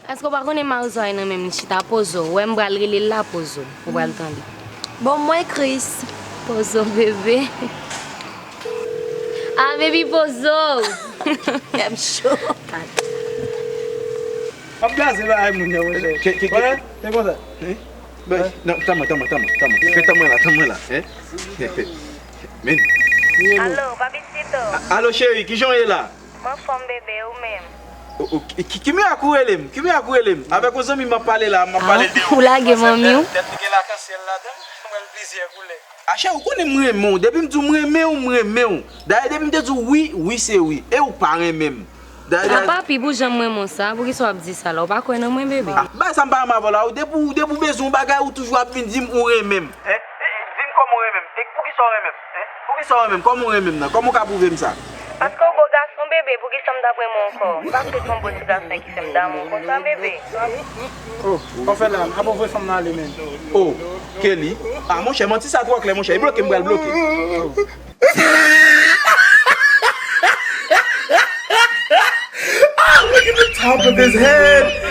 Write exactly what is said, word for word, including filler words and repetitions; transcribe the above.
Èske w pa konnen Mawozo a nan menm li chita? Pozo, w wè m pral rele l la, Pozo. Ou pral tande. Bon, mwen Chris. Pozo, bebe. Ah, baby, Pozo. Kè m cho. Ap gaze bagay moun yo, monchè. Ke- ke- ke- Wè, se konsa. Bay, non, tanman, tanman, tanman, tanman. Fè tanman la, tanman la, hein? Men. Alo, Papicito. Alo, cheri, kijan w ye la? M anfòm, bebe, ou menm? O- o- Ki, ki mirak ou rele m? Ki mirak ou rele m? Avèk yon zanmi m ap pale la, m ap pale de Ou lage manmi w? Tèt li gen lakansyèl ladan, mwen plizyè koulè. Achè, ou konnen m renmen w. Depi m di w m renmen w, m renmen w. Dayè, depi m te di w wi, wi se wi. E ou pa renmen m. Dayè, A papi, pou jan m renmen w sa, poukisa w ap di sa la? Ou pa kwè nan mwen, bebe? Ah, bay sa m pa renmen avè w la. Ou depi ou depi ou bezwen yon bagay, ou toujou ap vin di m ou renmen m. Hein? Di m kòman ou renmen m. E poukisa w renmen m? Hein? Poukisa w renmen m? Kòman ou renmen m nan? Kòman ou ka pwouve m sa? Paske w bo gason, bebe, poukisa m t ap renmen w ankò? M pa kwè se yon bo ti gason ki fè m damou w konsa, bebe. Oh, w fè la, ap voye fanm nan ale, men. Oh, Kelly. Ah, monchè, manti sa twò klè, monchè. E bloke m pral bloke. Look at the top of his head.